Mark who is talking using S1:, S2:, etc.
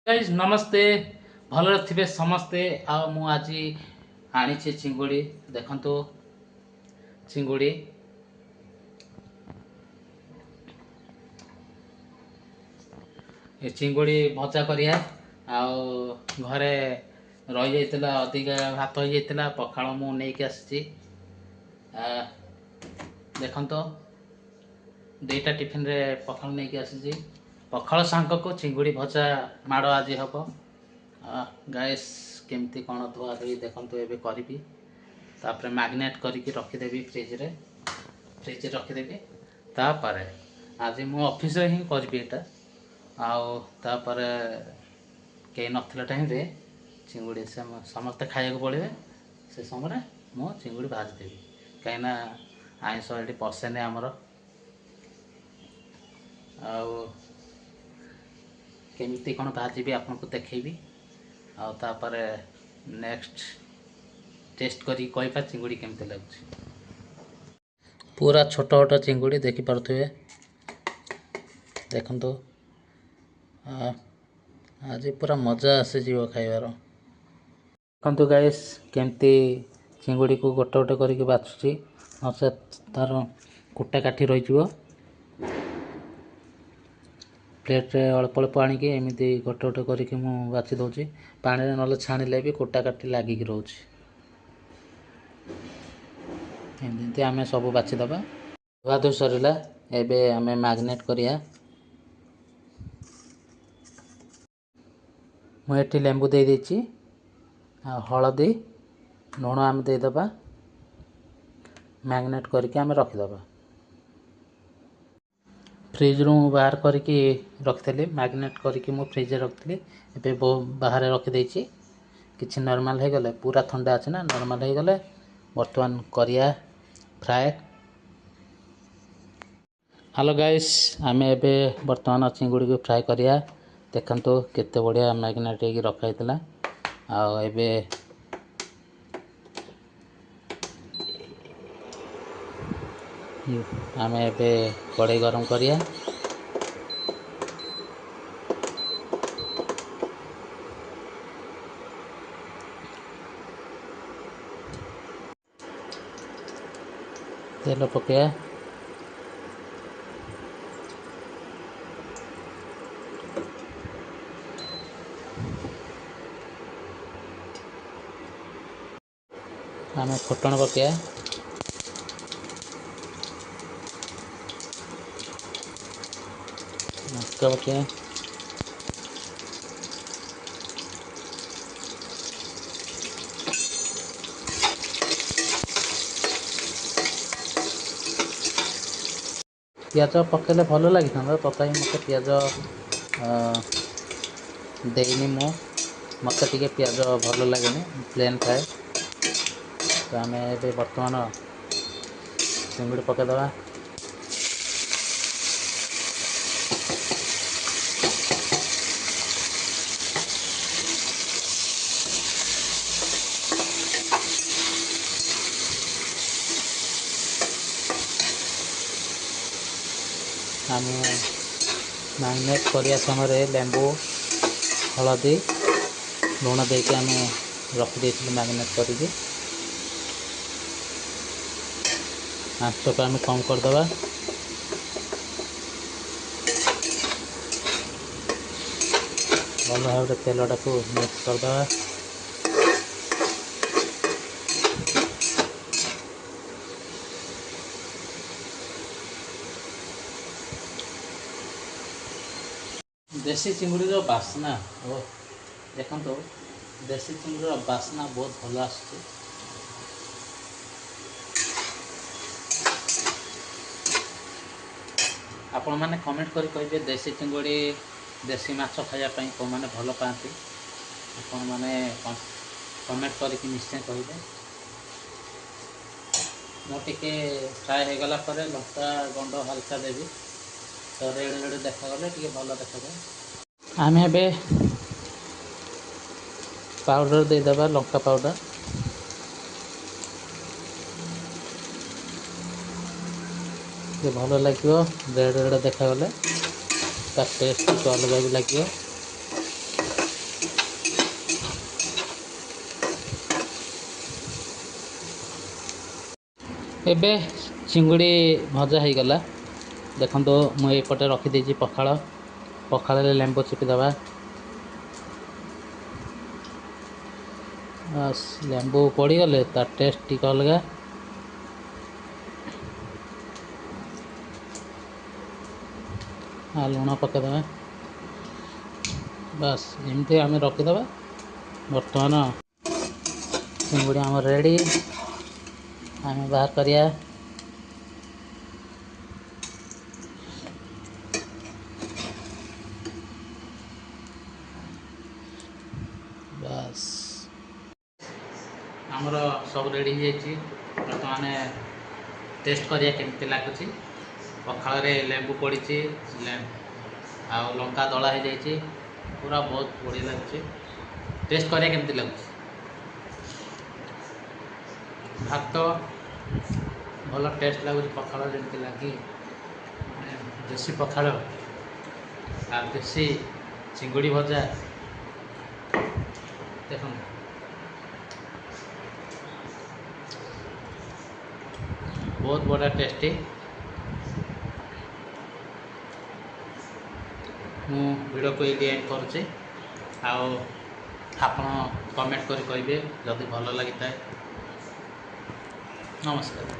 S1: Guys ନମସ୍ତେ, ଭଲରେ ଥିବେ ସମସ୍ତେ। ଆଉ ମୁଁ ଆଜି ଆଣିଛି ଚିଙ୍ଗୁଡ଼ି, ଦେଖନ୍ତୁ ଚିଙ୍ଗୁଡ଼ି। ଏ ଚିଙ୍ଗୁଡ଼ି ଭଜା କରିବା। ଆଉ ଘରେ ରହିଯାଇଥିଲା, ଅଧିକା ଭାତ ହେଇଯାଇଥିଲା, ପଖାଳ ମୁଁ ନେଇକି ଆସିଛି। ଦେଖନ୍ତୁ, 2ଟା ଟିଫିନରେ ପଖାଳ ନେଇକି ଆସିଛି। ପଖାଳ ସାଙ୍ଗକୁ ଚିଙ୍ଗୁଡ଼ି ଭଜା ମାଡ଼ ଆଜି ହେବ। ଗାଇସ୍, କେମିତି କ'ଣ ଧୁଆ ଧୋଇ ଦେଖନ୍ତୁ ଏବେ କରିବି, ତାପରେ ମ୍ୟାରିନେଟ୍ କରିକି ରଖିଦେବି ଫ୍ରିଜରେ, ଫ୍ରିଜରେ ରଖିଦେବି। ତାପରେ ଆଜି ମୁଁ ଅଫିସରେ ହିଁ କରିବି ଏଇଟା। ଆଉ ତାପରେ କେହି ନଥିଲା ଟାଇମ୍ରେ ଚିଙ୍ଗୁଡ଼ି ସମସ୍ତେ ଖାଇବାକୁ ପଡ଼ିବେ, ସେ ସମୟରେ ମୁଁ ଚିଙ୍ଗୁଡ଼ି ଭାଜିଦେବି, କାହିଁକିନା ଆଇଁଷ ଏଠି ପଶେନି ଆମର। ଆଉ କେମିତି କ'ଣ ଭାଜିବି ଆପଣଙ୍କୁ ଦେଖେଇବି, ଆଉ ତାପରେ ନେକ୍ସଟ ଟେଷ୍ଟ କରିକି କହିବା ଚିଙ୍ଗୁଡ଼ି କେମିତି ଲାଗୁଛି। ପୁରା ଛୋଟ ଛୋଟ ଚିଙ୍ଗୁଡ଼ି ଦେଖିପାରୁଥିବେ, ଦେଖନ୍ତୁ। ଆଜି ପୁରା ମଜା ଆସିଯିବ ଖାଇବାର। ଦେଖନ୍ତୁ ଗାଇସ୍, କେମିତି ଚିଙ୍ଗୁଡ଼ିକୁ ଗୋଟେ ଗୋଟେ କରିକି ବାଛୁଛି, ନଚେତ୍ ତାର କୁଟା କାଠି ରହିଯିବ। ପ୍ଲେଟ୍ରେ ଅଳ୍ପ ଅଳ୍ପ ଆଣିକି ଏମିତି ଗୋଟେ ଗୋଟେ କରିକି ମୁଁ ବାଛି ଦେଉଛି ପାଣିରେ, ନହେଲେ ଛାଣିଲେ ବି କୁଟା କାଠି ଲାଗିକି ରହୁଛି। ଏମିତି ଆମେ ସବୁ ବାଛିଦେବା। ଧୁଆଧୁଇ ସରିଲା, ଏବେ ଆମେ ମ୍ୟାରିନେଟ୍ କରିବା। ମୁଁ ଏଠି ଲେମ୍ବୁ ଦେଇଦେଇଛି, ଆଉ ହଳଦୀ ଲୁଣ ଆମେ ଦେଇଦେବା। ମ୍ୟାରିନେଟ୍ କରିକି ଆମେ ରଖିଦେବା। ଫ୍ରିଜ୍ରୁ ମୁଁ ବାହାର କରିକି ରଖିଥିଲି, ମ୍ୟାରିନେଟ୍ କରିକି ମୁଁ ଫ୍ରିଜ୍ରେ ରଖିଥିଲି, ଏବେ ବାହାରେ ରଖିଦେଇଛି। କିଛି ନର୍ମାଲ୍ ହେଇଗଲେ, ପୁରା ଥଣ୍ଡା ଅଛି ନା, ନର୍ମାଲ୍ ହେଇଗଲେ ବର୍ତ୍ତମାନ କରିବା ଫ୍ରାଏ। ହ୍ୟାଲୋ ଗାଇସ୍, ଆମେ ଏବେ ବର୍ତ୍ତମାନ ଚିଙ୍ଗୁଡ଼ିକୁ ଫ୍ରାଏ କରିବା। ଦେଖନ୍ତୁ କେତେ ବଢ଼ିଆ ମ୍ୟାରିନେଟ୍ ହେଇକି ରଖା ହେଇଥିଲା। ଆଉ ଏବେ ଆମେ ଏବେ କଡ଼େଇ ଗରମ କରିବା। ତେଲ ପକାଇବା। ଆମେ ଫୁଟଣ ପକାଇବା। ଲଙ୍କା ପକାଇବା। ପିଆଜ ପକାଇଲେ ଭଲ ଲାଗିଥାନ୍ତା, ତଥାପି ମୋତେ ପିଆଜ ଦେଇନି ମୁଁ। ମୋତେ ଟିକେ ପିଆଜ ଭଲ ଲାଗେନି, ପ୍ଲେନ୍ ଖାଏ। ତ ଆମେ ଏବେ ବର୍ତ୍ତମାନ ଚିଙ୍ଗୁଡ଼ି ପକାଇଦେବା। ଆମେ ମ୍ୟାରିନେଟ୍ କରିବା ସମୟରେ ଲେମ୍ବୁ, ହଳଦୀ, ଲୁଣ ଦେଇକି ଆମେ ରଖିଦେଇଥିଲୁ ମ୍ୟାରିନେଟ୍ କରିକି। ଆଞ୍ଚକୁ ଆମେ କମ୍ କରିଦେବା। ଭଲ ଭାବରେ ତେଲଟାକୁ ମିକ୍ସ କରିଦେବା। ଦେଶୀ ଚିଙ୍ଗୁଡ଼ିର ବାସ୍ନା ଓ ଦେଖନ୍ତୁ, ଦେଶୀ ଚିଙ୍ଗୁଡ଼ିର ବାସ୍ନା ବହୁତ ଭଲ ଆସୁଛି। ଆପଣମାନେ କମେଣ୍ଟ କରି କହିବେ, ଦେଶୀ ଚିଙ୍ଗୁଡ଼ି, ଦେଶୀ ମାଛ ଖାଇବା ପାଇଁ କେଉଁମାନେ ଭଲ ପାଆନ୍ତି, ଆପଣମାନେ କମେଣ୍ଟ କରିକି ନିଶ୍ଚୟ କହିବେ। ମୁଁ ଟିକେ ଫ୍ରାଏ ହେଇଗଲା ପରେ ଲଙ୍କା ଗୁଣ୍ଡ ହାଲକା ଦେବି, ତ ରେଡ଼ ରେଡ଼ ଦେଖାଗଲେ ଟିକେ ଭଲ ଦେଖାଯାଏ। ଆମେ ଏବେ ପାଉଡ଼ର ଦେଇଦେବା, ଲଙ୍କା ପାଉଡ଼ର। ଟିକେ ଭଲ ଲାଗିବ ରେଡ଼ ରେଡ଼ ଦେଖାଗଲେ, ତା ଟେଷ୍ଟ ଟିକେ ଅଲଗା ବି ଲାଗିବ। ଏବେ ଚିଙ୍ଗୁଡ଼ି ଭଜା ହେଇଗଲା। ଦେଖନ୍ତୁ, ମୁଁ ଏପଟେ ରଖିଦେଇଛି ପଖାଳ। ପଖାଳରେ ଲେମ୍ବୁ ଚିପିଦେବା। ବାସ୍, ଲେମ୍ବୁ ପଡ଼ିଗଲେ ତା ଟେଷ୍ଟ ଟିକେ ଅଲଗା। ଆଉ ଲୁଣ ପକାଇଦେବା। ବାସ୍, ଏମିତି ଆମେ ରଖିଦେବା। ବର୍ତ୍ତମାନ ଚିଙ୍ଗୁଡ଼ି ଆମର ରେଡ଼ି, ଆମେ ବାହାର କରିବା। ବାସ୍, ଆମର ସବୁ ରେଡ଼ି ହେଇଯାଇଛି। ବର୍ତ୍ତମାନ ଟେଷ୍ଟ କରିବା କେମିତି ଲାଗୁଛି। ପଖାଳରେ ଲେମ୍ବୁ ପଡ଼ିଛି ଆଉ ଲଙ୍କା ଦଳା ହେଇଯାଇଛି, ପୁରା ବହୁତ ବଢ଼ିଆ ଲାଗୁଛି। ଟେଷ୍ଟ କରିବା କେମିତି ଲାଗୁଛି। ଭାତ ଭଲ ଟେଷ୍ଟ ଲାଗୁଛି। ପଖାଳ ଯେମିତି ଲାଗେ, ମାନେ ଦେଶୀ ପଖାଳ ଆଉ ଦେଶୀ ଚିଙ୍ଗୁଡ଼ି ଭଜା। ଦେଖନ୍ତୁ, ବହୁତ ବଢ଼ିଆ ଟେଷ୍ଟି। ମୁଁ ଭିଡ଼ିଓକୁ ଏଇଠି ଏଣ୍ଡ କରୁଛି। ଆଉ ଆପଣ କମେଣ୍ଟ କରି କହିବେ ଯଦି ଭଲ ଲାଗିଥାଏ। ନମସ୍କାର।